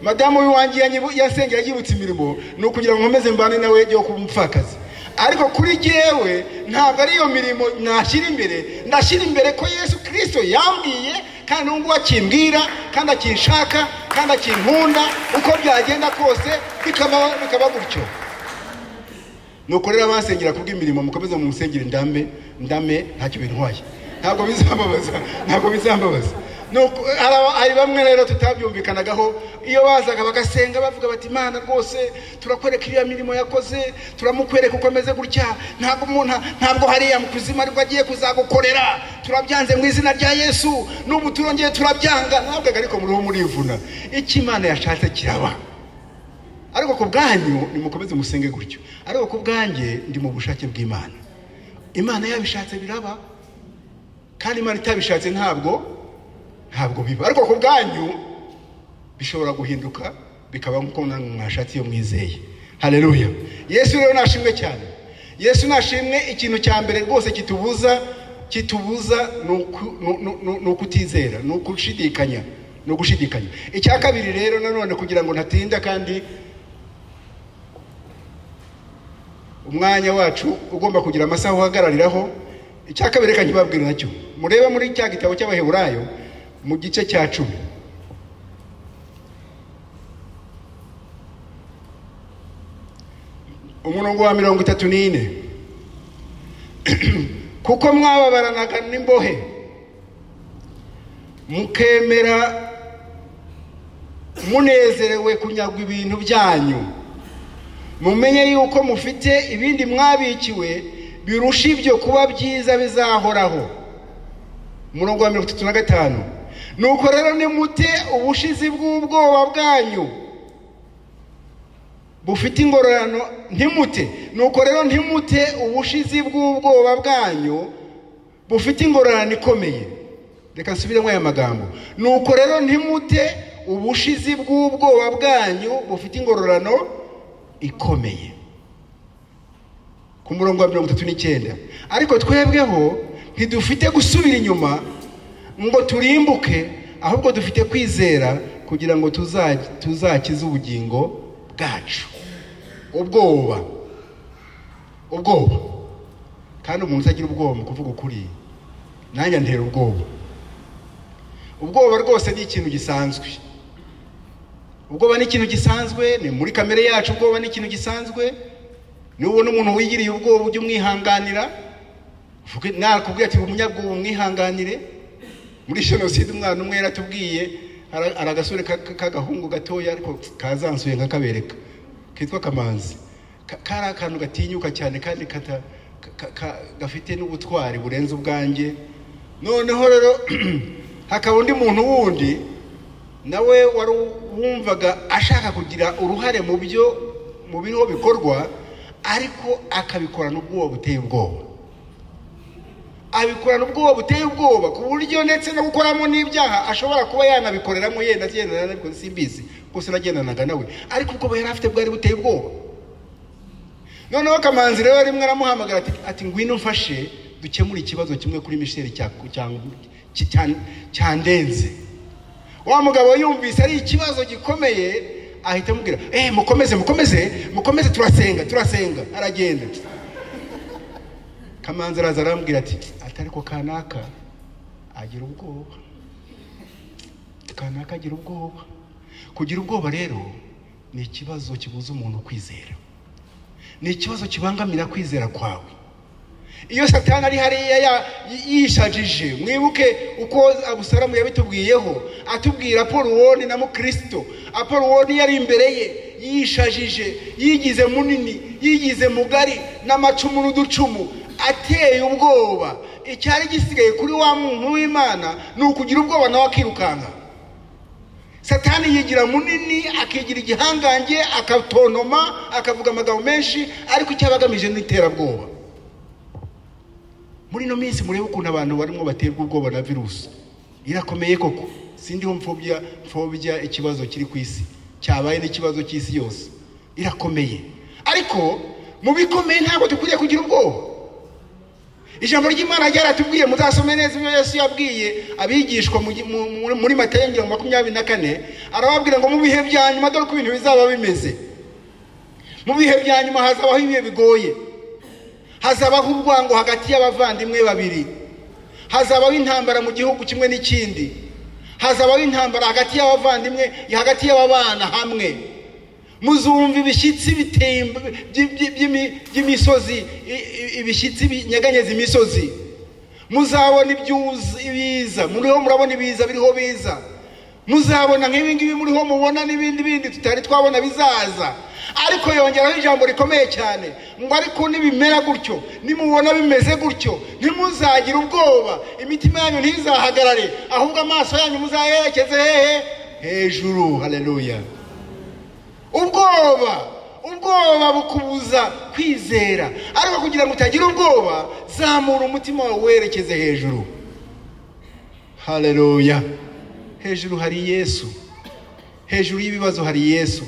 Madamu w'iwanjye yasengera yibutse imirimo, ni ukugira ngo nkomeze mbane nawe yo kuba umupfakazi. Ariko kuri jyewe ntabwo ari iyo mirimo nashyira imbere, ndashyira imbere ko Yesu Kristo yambwiye, kandi n'ubwo akimbwira, kandi akinshaka, kandi akinkunda, uko byagenda kose bikaba gutyo. Nuko rero abasengera kubw'imirimo mukomeze mu musengere ndame ntacyo bintwaye, ntabwo bizambabaza, ntabwo bizambabaza. Nuko hari bamwe rero tutabyumvikanagaho, iyo bazaga bagasenga bavuga bati Imana rwose turakwereka iriya mirimo yakoze, turamukwereka uko ameze gutya, ntabwo umuntu ntabwo hariya mu kuzima ariko agiye kuzagukorera, turabyanze mu izina rya Yesu, n'ubu turongeye turabyanga. Ntabwo ariko muriho murivuna, icyo Imana yashatse kiraba. Ariko ku bwanyu nimukomeze musenge gutyo, ariko ku bwanjye ndi mu bushake bw'Imana. Imana yabishatse biraba, kandi Imana itabishatse ntabwo biba. Ariko ku bwanyu bishobora guhinduka bikaba nkuko mwashatse iyo mwizeye. Haleluya. Yesu rero nashimwe cyane. Yesu nashimwe. Ikintu cya mbere rwose kitubuza ni ukutizera, ni ukushidikanya, ni ugushidikanya. Icya kabiri rero nanone kugira ngo ntatinda kandi umwanya wacu ugomba kugira amasaha uhagarariraho, icya kabiri reka nkibabwire nacyo. Murebe muri cya gitabo cy'Abaheburayo mu gice cya 10. Umurongo wa 34. Kuko mwababaranaga n'imbohe, mukemera munezerewe kunyagwa ibintu byanyu, mumenye yuko mufite ibindi mwabikiwe birusha ibyo kuba byiza bizahoraho. Umurongo wa 35. Nuko rero nimute ubushizi bw'ubwoba bwanyu bufite ingororano, ntimute. Nuko rero ntimute ubushizi bw'ubwoba bwanyu bufite ingororano ikomeye. Reka nsubiremo aya magambo. Nuko rero ntimute ubushizi bw'ubwoba bwanyu bufite ingororano ikomeye. Ku murongo wa 39. Ariko twebweho ntidufite gusubira inyuma ngo turimbuke, ahubwo dufite kwizera kugira ngo tuzakize ubugingo bwacu. Ubwoba, ubwoba. Kandi umuntu utagira ubwoba mu kuvuga ukuri, nanjye antera ubwoba. Ubwoba rwose ni ikintu gisanzwe. Ubwoba ni ikintu gisanzwe, ni muri kamere yacu. Ubwoba ni ikintu gisanzwe. Nubona umuntu wigiriye ubwoba ujye umwihanganira, nakubwiye ati umunyabwoba umwihanganire. Muri jenoside umwana umwe yaratubwiye, hari agasore k'agahungu gatoya ariko kazansuye nkakabereka, kitwa Kamanzi. Kari akantu gatinyuka cyane kandi gafite n'ubutwari burenze ubwanjye. Noneho rero hakaba undi muntu wundi nawe wari wumvaga ashaka kugira uruhare mu byo mu biriho bikorwa, ariko akabikorana ubwoba buteye ubwoba. Abikorana ubwoba buteye ubwoba ku buryo ndetse no gukoramo n'ibyaha ashobora kuba yanabikoreramo, yenda yanabikoze simbizi, gusa nagendanaga nawe, ariko ubwoba yari afite bwari buteye ubwoba. Noneho Kamanzi rero rimwe aramuhamagara ati ngwino mfashe dukemure ikibazo kimwe kuri Michel cyandenze. Wa mugabo yumvise ari ikibazo gikomeye, ahita amubwira mukomeze mukomeze mukomeze, turasenga turasenga. Aragenda. Kamanzi araza arambwira ati ariko kanaka agira ubwoba, kanaka agira ubwoba. Kugira ubwoba rero ni ikibazo kibuza umuntu kwizera, ni ikibazo kibangamira kwizera kwawe. Iyo Satani ari hariya yishajije, mwibuke uko Abusalomu yabitubwiyeho, atubwira Apoloni na Mukristo. Apoloni yari imbere ye yishajije, yigize munini, yigize mugari, n'amacumu n'uducumu, ateye ubwoba. Icyari gisigaye kuri wa muntu w'Imana ni ukugira ubwoba nawe akirukanka. Satani yigira munini, akigira igihangange, akatonoma, akavuga amagambo menshi, ariko icyabagamije ni iterabwoba. Muri no minsi murebe ukuntu abantu barimo baterwa ubwoba na virusi. Irakomeye koko. Sindiho mfobya ikibazo kiri ku isi, cyabaye n'ikibazo cy'isi yose. Irakomeye. Ariko mu bikomeye ntabwo dukwiriye kugira ubwoba. Ijambo ry'Imana ryaratubwiye, muzasome neza ibyo Yesu yabwiye abigishwa muri Matayo 24, arababwira ngo mu bihe bya nyuma dore uko ibintu bizaba bimeze. Mu bihe bya nyuma hazabaho ibihe bigoye, hazabaho urwango hagati y'abavandimwe babiri, hazabaho intambara mu gihugu kimwe n'ikindi, hazabaho intambara hagati y'abavandimwe, hagati y'ababana hamwe. Muzumva ibishyitsi by'imisozi, ibishyitsi binyeganyeza imisozi. Muzabona ibiza, muriho murabona ibiza biriho biza. Muzabona nk'ibi ngibi muriho mubona n'ibindi bindi tutari twabona bizaza. Ariko yongeraho ijambo rikomeye cyane ngo ariko nibimera gutyo, nimubona bimeze gutyo, ntimuzagire ubwoba, imitima yanyu ntizahagarare, ahubwo amaso yanyu muzayerekeze hehe? Hejuru. Haleluya. Ubwoba bukubuza kwizera, ariko kugira ngo utagira ubwoba, zamura umutima wawe werekeze hejuru. Haleluya. Hejuru hari Yesu, hejuru y'ibibazo hari Yesu,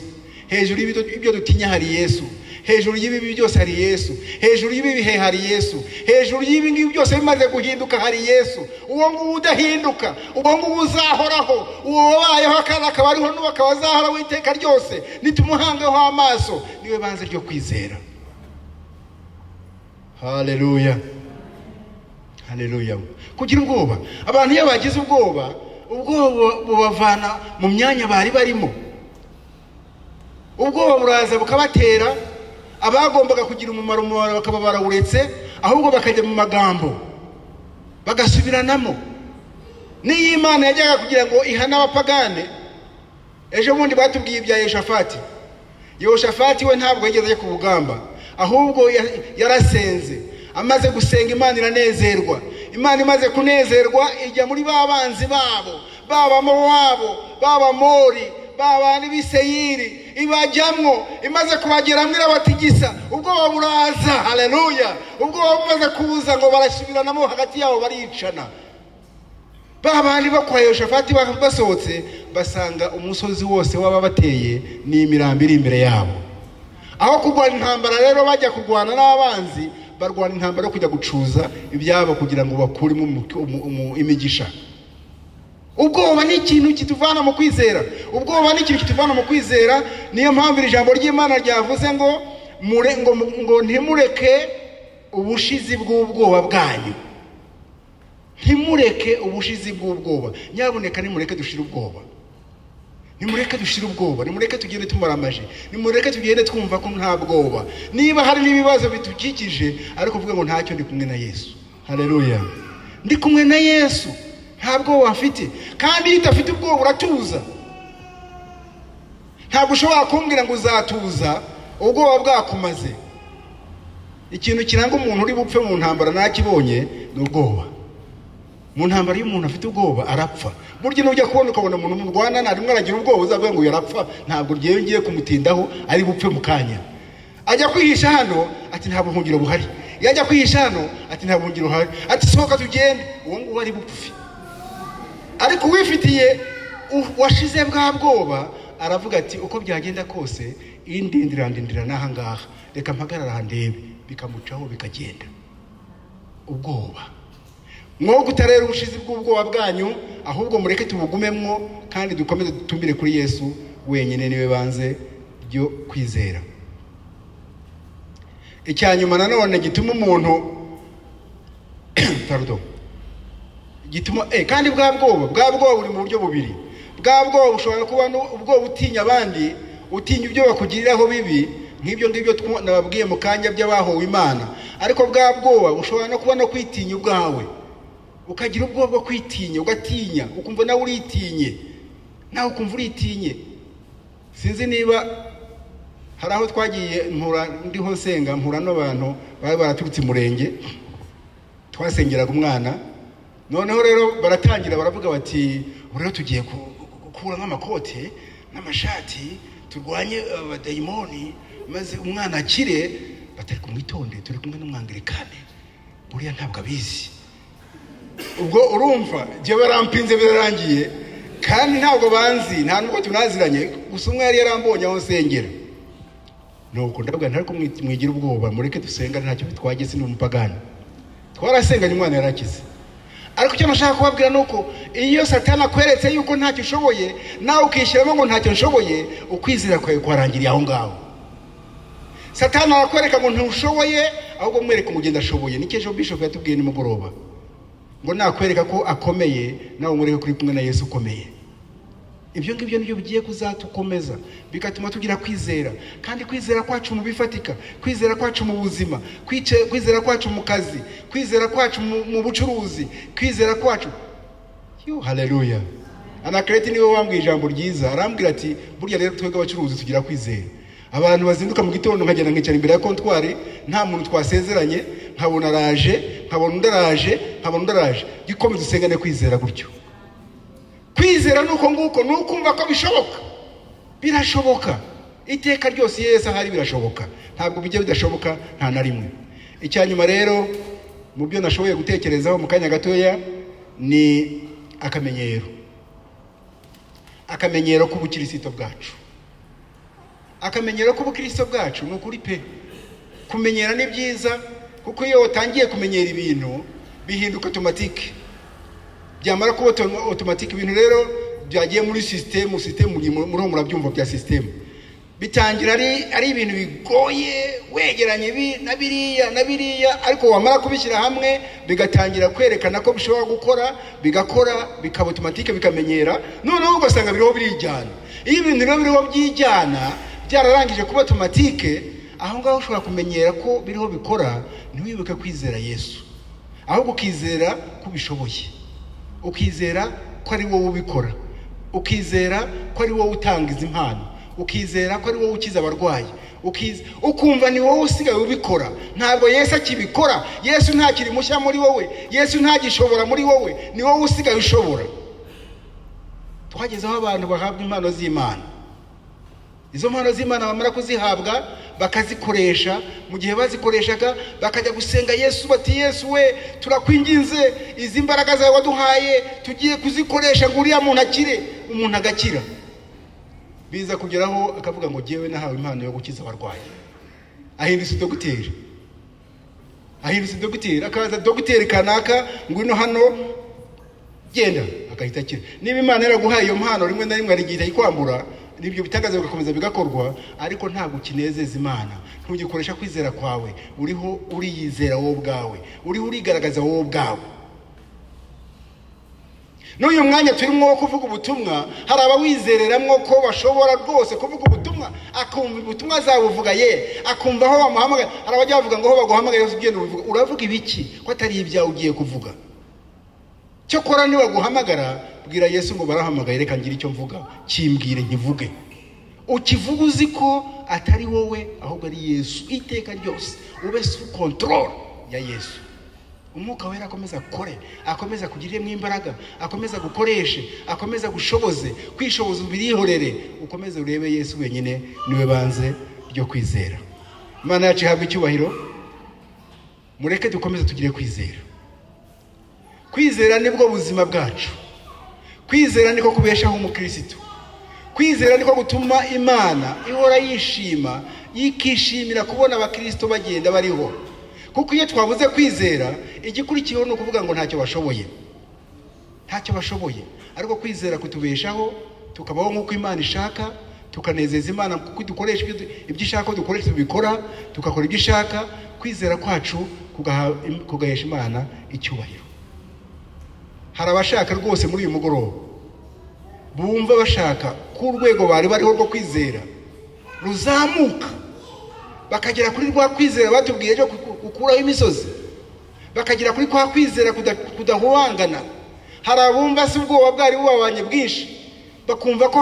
hejuru y'ibyo dutinya hari Yesu, hejuru y'ibibi byose hari Yesu, hejuru y'ibihe hari Yesu, hejuru y'ibi ngibi byose bimaze guhinduka hari Yesu. Uwo nguwo udahinduka, uwo nguwo uzahoraho, uwo wabayeho kandi akaba ariho n'ubu akaba azahoraho iteka ryose, nitumuhangeho amaso, niwe banze ryo kwizera. Haleluya. Haleluya. Kugira ubwoba, abantu iyo bagize ubwoba, ubwoba bubavana mu myanya bari barimo. Ubwoba buraza bukabatera, abagombaga kugira umumaro bakaba barawuretse, ahubwo bakajya mu magambo bagasubiranamo. N'iyo Imana yajyaga kugira ngo ihane abapagane, ejo bundi batubwiye ibya Yehoshafati. Yehoshafati we ntabwo yigeze ajya ku rugamba, ahubwo yarasenze. Amaze gusenga Imana iranezerwa. Imana imaze kunezerwa ijya muri ba banzi babo, baba Mowabu, baba Mori, baba n'Ibiseyiri, ibajyamwo. Imaze kubageramwo irabatigisa, ubwoba buraza. Haleluya. Ubwoba bumaze kuza ngo barasubiranamo hagati yabo baricana. Babandi bo kwa Yehoshafati basohotse basanga umusozi wose w'ababateye ni imirambi iri imbere yabo. Aho kurwana intambara rero bajya kurwana n'abanzi, barwana intambara yo kujya gucuza ibyabo kugira ngo bakuremo imigisha. Ubwoba ni ikintu kituvana mu kwizera. Ubwoba ni ikintu kituvana mu kwizera. Niyo mpamvu iri jambo ry'Imana ryavuze ngo ngo ntimureke ubushizi bw'ubwoba bwanyu. Ntimureke ubushizi bw'ubwoba. Nyabuneka nimureke dushire ubwoba. Nimureke dushire ubwoba, nimureke tugende tumaramaje, nimureke tugende twumva ko nta bwoba. Niba hari n'ibibazo bitukikije, ariko uvuga ngo ntacyo, ndi kumwe na Yesu. Haleluya. Ndi kumwe na Yesu, nta bwoba mfite. Kandi iyo udafite ubwoba uratuza. Ntabwo ushobora kumbwira ngo uzatuza ubwoba bwakumaze. Ikintu kiranga umuntu uri bupfe mu ntambara nakibonye ni ubwoba. Mu ntambara iyo umuntu afite ubwoba arapfa. Burya nujya kubona ukabona umuntu murwana nta rimwe aragira ubwoba, uzavuga ngo yarapfa, ntabwo ryewe ngiye kumutindaho, ari bupfe mu kanya. Ajya kwihisha hano ati nta buhungiro buhari, yajya kwihisha hano ati nta buhungiro buhari, ati sohoka tugende, uwo nguwo ari bupfe. Ariko uwifitiye washize bwa bwoba aravuga ati uko byagenda kose indindira ndindira n'aha ngaha, reka mpagarara aha ndebe, bikamucaho bikagenda. Ubwoba mwo gutarera ubushizi bw'ubwoba bwanyu, ahubwo mureke tubugumemwo kandi dukomeze dutumbire kuri Yesu wenyine, niwe banze ryo kwizera. Icyanyuma nanone gituma umuntu pardon, gituma kandi bwa bwoba buri mu buryo bubiri. Bwa bwoba bushobora kuba ubwoba utinya abandi, utinya ibyo bakugiriraho bibi, nk'ibyo ngibyo nababwiye mu kanya by'abahowe Imana. Ariko bwa bwoba bushobora no kuba no kwitinya ubwawe, ukagira ubwoba bwo kwitinya, ugatinya, ukumva nawe uritinye, nawe ukumva uritinye. Sinzi niba hari aho twagiye mpura ndiho nsenga, mpura n'abantu bari baraturutse Murenge, twasengeraga umwana. Noneho rero baratangira baravuga bati rero tugiye gukura nk'amakote n'amashati turwanye abadayimoni maze umwana akire. Batari kumwitonde, turi kumwe n'umwangilikane buriya ntabwo abizi. Ubwo urumva je barampinze birarangiye, kandi ntabwo banzi, nta nubwo tunaziranye, gusa umwe yari yarambonye aho nsengera. Nuko ndabwa ntariko mwigira ubwoba, mureke dusenga ntacyo bitwagize, ni umupagani. Twarasenganye umwana yarakize. Ariko icyo nashaka kubabwira nuko iyo Satani akweretse yuko ntacyo ushoboye, nawe ukishyiramo ngo ntacyo nshoboye, ukwizera kwawe kwarangiriye aho ngaho. Satani arakwereka ngo ntushoboye, ahubwo mwereka umugenda ashoboye. Nicyo ejo Bishop yatubwiye nimugoroba, ngo nakwereka ko akomeye, nawe umwereke kuri kumwe na Yesu ukomeye. Ibyo ngibyo nibyo bigiye kuzatukomeza, bigatuma tugira kwizera. Kandi kwizera kwacu mu bifatika, kwizera kwacu mu buzima, kwizera kwacu mu kazi, kwizera kwacu mu bucuruzi, kwizera kwacu. Yo, haleluya. Anakreti niwe wambwiye ijambo ryiza, arambwira ati burya rero twebwe abacuruzi tugira kwizera. Abantu bazinduka mu gitondo nkagenda nkicara imbere ya comptoir, nta muntu twasezeranye, nkabona araje, nkabona undi araje, nkabona undi araje. Gikomeza usengane kwizera gutyo. Kwizera nuko nguko nukumva ko bishoboka. Birashoboka. Iteka ryose Yesu ahari birashoboka. Ntabwo bijya bidashoboka nta na rimwe. Icyanyuma rero mu byo nashoboye gutekerezaho mu kanya gatoya ni akamenyero. Akamenyero k'ubukirisito bwacu. Akamenyero k'ubukirisito bwacu ni ukuri pe. Kumenyera ni byiza, kuko iyo utangiye kumenyera ibintu bihinduka automatique. Byamara kuba automatique, ibintu rero byagiye muri system muri murabyumva bya system. Bitangira ari ibintu bigoye, wegeranye ibi na biriya na biriya, ariko wamara kubishyira hamwe bigatangira kwerekana ko bishobora gukora, bigakora, bikaba automatique, bikamenyera. Noneho ugasanga biriho birijyana. Iyo ibintu rero biriho byijyana byararangije kuba automatique, aho ngaho ushobora kumenyera ko biriho bikora, ntiwibuke kwizera Yesu, ahubwo ukizera ko ubishoboye, ukizera ko ari wowe ubikora, ukizera ko ari wowe utanga izi mpano, ukizera ko ari wowe ukiza abarwayi, ukumva ni wowe usigaye ubikora. Ntabwo Yesu akibikora. Yesu ntakiri mushya muri wowe, Yesu ntagishobora muri wowe, ni wowe usigaye ushobora. Twageze aho abantu bahabwa impano z'Imana. Izo mpano z'Imana bamara kuzihabwa bakazikoresha. Mu gihe bazikoreshaga bakajya gusenga Yesu bati Yesu we, turakwinginze, izi mbaraga zawe waduhaye tugiye kuzikoresha ngo uriya muntu akire. Umuntu agakira. Biza kugeraho akavuga ngo jyewe nahawe impano yo gukiza abarwayi. Ahindutse dogiteri. Ahindutse dogiteri, akaza dogiteri kanaka, ngwino hano, genda, akahita akira. Niba Imana yaraguhaye iyo mpano, rimwe na rimwe hari igihe itayikwambura, nibyo bitangaza bigakomeza bigakorwa, ariko ntabwo ukinezeza Imana. Ntugikoresha kwizera kwawe, uriho uriyizera wowe ubwawe, uriho urigaragaza wowe ubwawe. N'uyu mwanya turimo wo kuvuga ubutumwa, hari abawizereramwo ko bashobora rwose kuvuga ubutumwa, akumva ubutumwa azabuvuga ye, akumva aho bamuhamagaye. Hari abajya bavuga ngo aho baguhamagaye yose ugenda ubivuga. Uravuga ibiki ko atari ibyawe ugiye kuvuga? Cyokora nibaguhamagara, bwira Yesu ngo barahamagaye, reka ngire icyo mvuga, kimbwire nkivuge. Ukivuga uzi ko atari wowe ahubwo ari Yesu. Iteka ryose ube sous contrôle ya Yesu. Umwuka wera akomeza akore, akomeza kugiriremo imbaraga, akomeza gukoreshe, akomeza gushoboze, kwishoboza ubirihorere, ukomeze urebe Yesu wenyine, niwe banze ryo kwizera. Imana yacu ihabwe icyubahiro. Mureke dukomeze tugire kwizera. Kwizera nibwo buzima bwacu. Kwizera niko kubeshaho umukristo. Kwizera niko gutuma Imana ihora yishima, yikishimira kubona abakristo bagenda bariho. Kuko iyo twabuze kwizera, igikurikiyeho ni ukuvuga ngo ntacyo bashoboye. Ntacyo bashoboye. Ariko kwizera kutubeshaho, tukabaho nk'uko Imana ishaka, tukanezeza Imana kuko dukoresha ibyo ishaka, dukoresha tubikora, tugakora ibyo ishaka. Kwizera kwacu kugahesha Imana icyubahiro. Hari abashaka rwose muri uyu mugoroba bumva bashaka ko urwego bari bariho rwo kwizera ruzamuka, bakagera kuri rwa kwizera batubwiye ejo gukuraho imisozi, bakagera kuri kwa kwizera kudahubangana. Hari abumva si ubwoba bwari bubabanye bwinshi, bakumva ko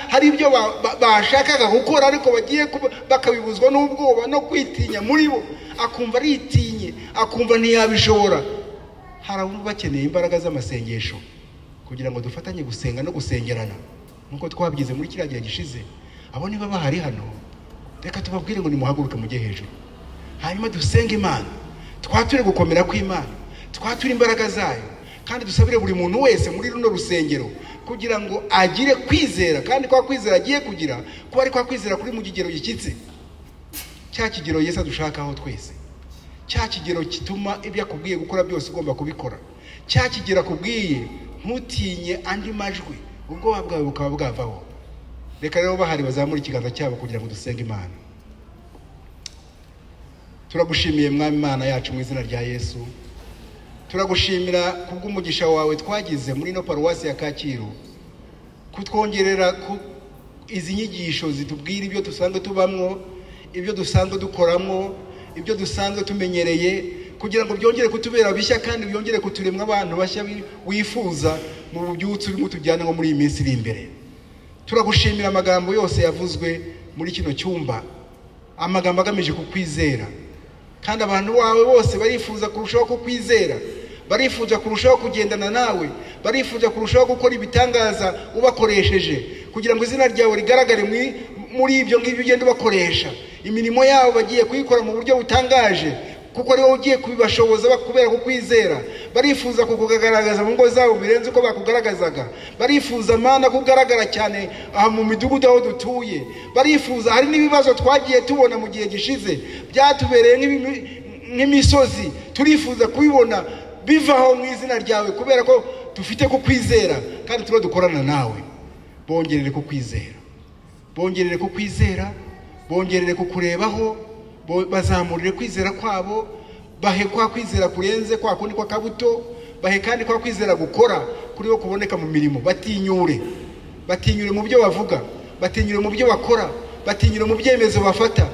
hari ibyo bashakaga gukora ariko bagiye bakabibuzwa n'ubwoba no kwitinya muri bo, akumva aritinye, akumva ntiyabishobora. Hari abumva bakeneye imbaraga z'amasengesho kugira ngo dufatanye gusenga no gusengerana nkuko twabyize muri kiriya gihe gishize. Abo niba bahari hano, reka tubabwire ngo nimuhaguruke mujye hejuru, hanyuma dusenge Imana, twature gukomera kw'Imana, twature imbaraga zayo, kandi dusabire buri muntu wese muri runo rusengero kugira ngo agire kwizera. Kandi kwa kwizera agiye kugira, kuba ari kwa kwizera kuri mu kigero gishyitse, cya kigero Yesu adushakaho twese, Cya kigero gituma ibyo akubwiye gukora byose ugomba kubikora. Cya kigero akubwiye ntutinye andi majwi, ubwoba bwawe bukaba bwavaho. Reka rero bahari bazamura ikiganza cyabo kugira ngo dusenge Imana. Turagushimiye Mwami Imana yacu mu izina rya Yesu. Turagushimira kubw'umugisha wawe twagize muri ino paruwasi ya Kacyiru, kutwongerera izi nyigisho zitubwira ibyo dusanzwe tubamwo, ibyo dusanzwe dukoramo, ibyo dusanzwe tumenyereye, kugira ngo byongere kutubera bishya kandi byongere kuturemwa abantu bashya wifuza mu bubyutse urimo tujyana nko muri iyi minsi iri imbere. Turagushimira amagambo yose yavuzwe muri kino cyumba, amagambo agamije kukwizera, kandi abantu bawe bose barifuza kurushaho kukwizera, barifuza kurushaho kugendana nawe, barifuza kurushaho gukora ibitangaza ubakoresheje, kugira ngo izina ryawe rigaragare muri ibyo ngibyo ugenda ubakoresha. Imirimo yabo bagiye kuyikora mu buryo butangaje, kuko ari wowe ugiye kubibashoboza kubera kukwizera. Barifuza kukugaragaza mu ngo zabo birenze uko bakugaragazaga. Barifuza Mana kugaragara cyane aha mu midugudu aho dutuye. Barifuza, hari n'ibibazo twagiye tubona mu gihe gishize byatubereye nk'imisozi, turifuza kubibona bivaho mu izina ryawe, kubera ko dufite kukwizera kandi tuba dukorana nawe. Bongerere kukwizera, bongerere kukwizera, bongerere kukurebaho, bazamurire kwizera kwabo, bahe kwa kwizera kurenze kwa kundi kwa kabuto, bahe kandi kwa kwizera gukora kuri bo kuboneka mu mirimo. Batinyure, batinyure mu byo bavuga, batinyure mu byo bakora, batinyure mu byemezo bafata,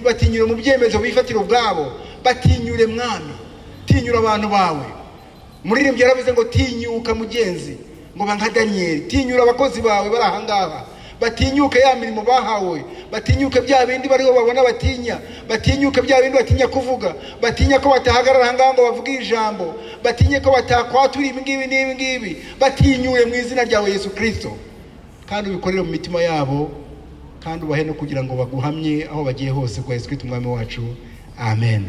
batinyure mu byemezo bifatira ubwabo. Batinyure Mwami, tinyura abantu bawe. Muririmbyi yaravuze ngo tinyuka mugenzi, ngo ba nka Daniel, tinyura abakozi bawe bari aha ngaha, batinyuke ya mirimo bahawe, batinyuke bya bindi bariho babona batinya, batinyuke bya bindi batinya kuvuga, batinya ko batahagarara aha ngaha ngo bavuge ijambo, batinye ko batakwatura ibi ngibi n'ibi ngibi. Batinyure mu izina ryawe Yesu Kristo, kandi ubikorere mu mitima yabo, kandi ubahe no kugira ngo baguhamye aho bagiye hose kwa Yesu Kristo Umwami wacu. Amen.